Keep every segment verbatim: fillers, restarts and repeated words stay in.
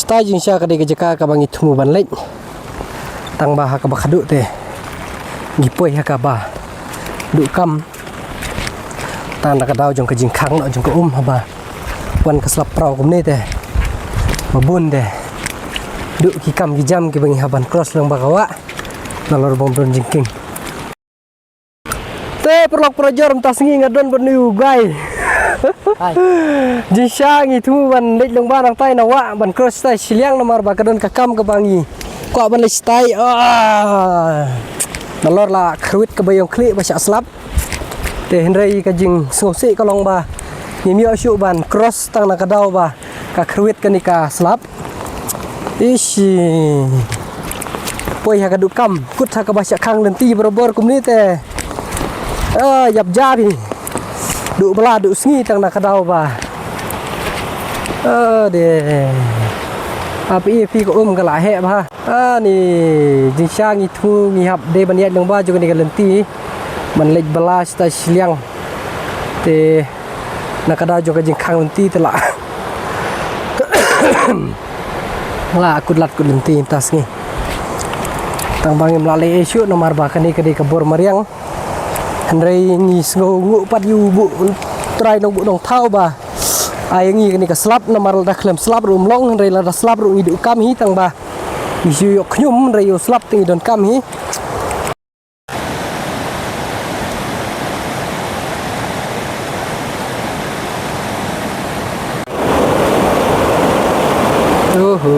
Te jingshisha ka dei ka jaka kaba ngi thmu ban leit. Tang ba ha kaba khadduh te ngi poi ha kaba duh kam. Tang na ka daw jong ka jingkhang noh jong ka um haba wan ka slap praw kumne te ba bun te duh ki kam ki jam kiba ngi hap ban cross lang ba ka wah. Nalor bym don jingkieng. Te paralok parajor, mynta sngi nga don bad une u guy. Jingshisha ngi thmu ban leit lyngba nangtai na wah ban cross shatai shiliang namar ba ka don ka kam kaba ngi kwah ban leit shatai. Ah. Nalor la khyrwit kaba ïong khlieh ba shah slap. Te hynrei ka jingsngewsih ka long ba ngim ïoh shuh ban cross tang na ka daw ba ka khyrwit kane ka slap. Ishi. Poi ha ka duh kam, kut ha kaba shah khang lynti barabor kumne te. Ah, ïap ja phi. Duh bala duh sngi tang na ka daw ba. Ah, de. Apa i phi ka um ka la heh ba. Ah, ni jingshisha ngi thmu ngi hap dei ban ïaid lyngba jong kane ka lynti. Ban leit bala shatai shiliang. Te na ka daw jong ka jingkhang lynti te la. La kut lad kut lynti mynta sngi. Tang ba ngim lah leh ei shuh namar ba kane ka dei ka bor mariang. Hynrei ngi sngewnguh pat ïa u buh trai nongbuh nongthaw ba ai ngi kane ka slap namar lada khlem slap ruh um long, hynrei lada slap ruh ngi duh kam hi tang ba ngi shu ïoh khñium, hynrei ïa u slap te ngi don kam hi. Uhu.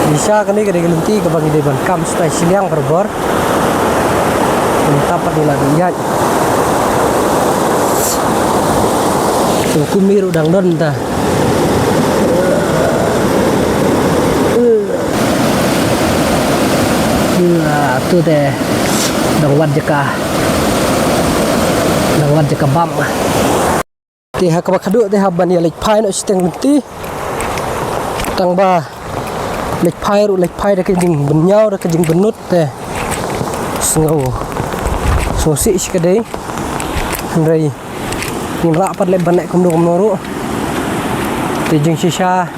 Jingshisha kane ka dei ka lynti kaba ngi dei ban kam shatai shiliang barabor. Mynta pat ngi la dei ïaid. Te kumne ruh dang don ta. Ïa, tu te dang wad jaka. Dang wad jaka bam. Te ha kaba khadduh te hap ban ïa leit phai noh shiteng lynti. Tang ba leit phai ruh leit phai da ka jingbynñiaw da ka jingbynnud te. Sngew. Sngewsih shi ka dei. Hynrei ngim lah pat leh ban leh kumno kumno ruh. Te jingshisha,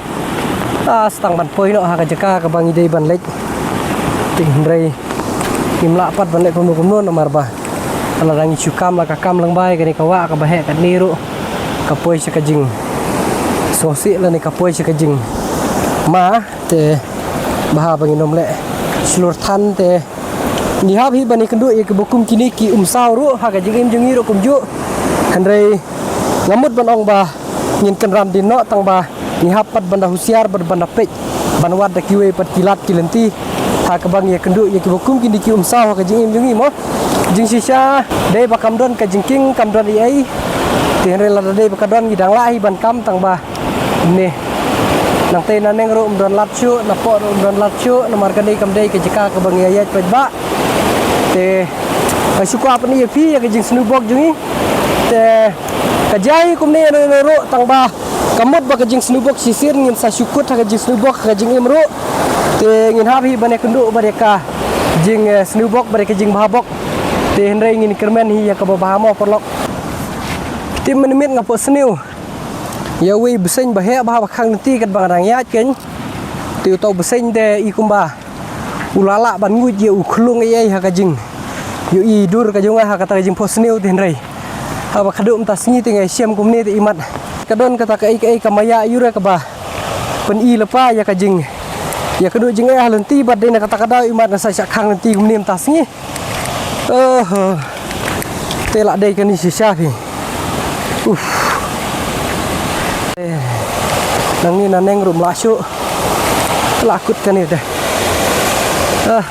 ah, sdang ban poi noh ha ka jaka kaba ngi dei ban leit. Te hynrei ngim lah pat ban leh kumno kumno namar ba lada ngi shu kam la ka kam lang bai kane ka wah kaba heh katne ruh ka poi sha ka jing. Sngewsih lane ka poi sha ka jing. Ma te ba haba ngin ym leh shlur than te ngi hap hi ban ïakynduh ïa kiba kum kine ki umsaw ruh ha ka jingim jong ngi ruh kumjuh. Hynrei nga mut ban ong ba ngin kynran dien noh tang ba ngi hap pat ban da husiar bad ban da peit ban wad da kiwei pat ki lad ki lynti. Ha kaba ngi ïakynduh ïa kiba kum kine ki umsaw ha ka jingim jong ngi mo. Jingshisha dei ba kam don ka jingkieng kam don ei ei. Te hynrei lada dei ba ka don ngi dang lah hi ban kam tang ba ne. Nangtei naneng ruh ym don lad shuh, napoh ruh ym don lad shuh, namar kane kam dei ka jaka kaba ngi ïaid paidbah. Te nga shu kwah pyni ïa phi ïa ka jingsnewbok jong ngi. Te ka jia hi kumne ruh tang ba ka mut ba ka jingsnewbok shisien ngin sa shu kut ha ka jingsnewbok ha ka jingim ruh. Te ngin hap hi ban ïakynduh bad ïa ka jing, eh, snewbok bad ïa ka jingbha bok. Te hynrei ngin kyrmen hi ïa kaba bha mo paralok. Te mynmiet nga phohsniew ïa uwei u bseiñ ba heh bha ba khang lynti katba nga dang ïaid kein. Te uta u bseiñ te i kumba u la lah ban nguid ïa u khlung ei ei ha ka jing. Ïohi dur ka jong nga ha kata ka jingphohsniew te hynrei haba khadduh mynta sngi te nga ïashem kumne te imat ka don kata kaei kaei ka maya ïura kaba pyni lypa ïa ka jing. Ïa ka duh jingeh ha lynti bad dei na kata ka daw imat nga sa shah khang lynti kumne mynta sngi. Oh, te lah dei kane shisha phi. Uf. Eh, nangne naneng ruh ym lah shuh. Lah kut kane te. Ah.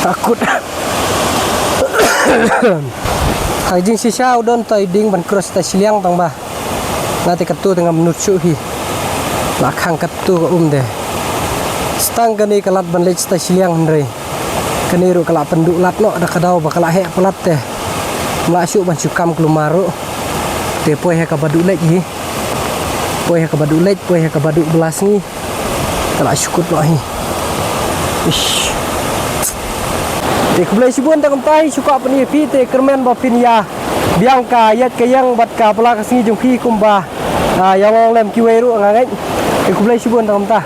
Lah kut. Ha jingshisha u don tai ding ban cross tai shiliang tang ba. Nga te katto te ngam nud shuh hi. La khang katto ka um de. Stang kane ka lad ban leit shatai shiliang hynrei kane ruh ka la pynduh lad noh da ka daw ba ka la heh palat te. Ngam lah shuh ban shu kam kulmar ruh. Te poi ha kaba duh leit hi. Poi ha kaba duh leit, poi ha kaba duh blasngi. Ka la shu kut noh hi. Ish. Te khublei shibun tang kumta hi shu kwah pyni ïa phi te kyrmen ba phin ïa biang ka ïaid ka ïeng bad ka pla ka sngi jong phi kumba, ah, ïa long lem kiwei ruh nga ngeit. Te khublei shibun tang mynta.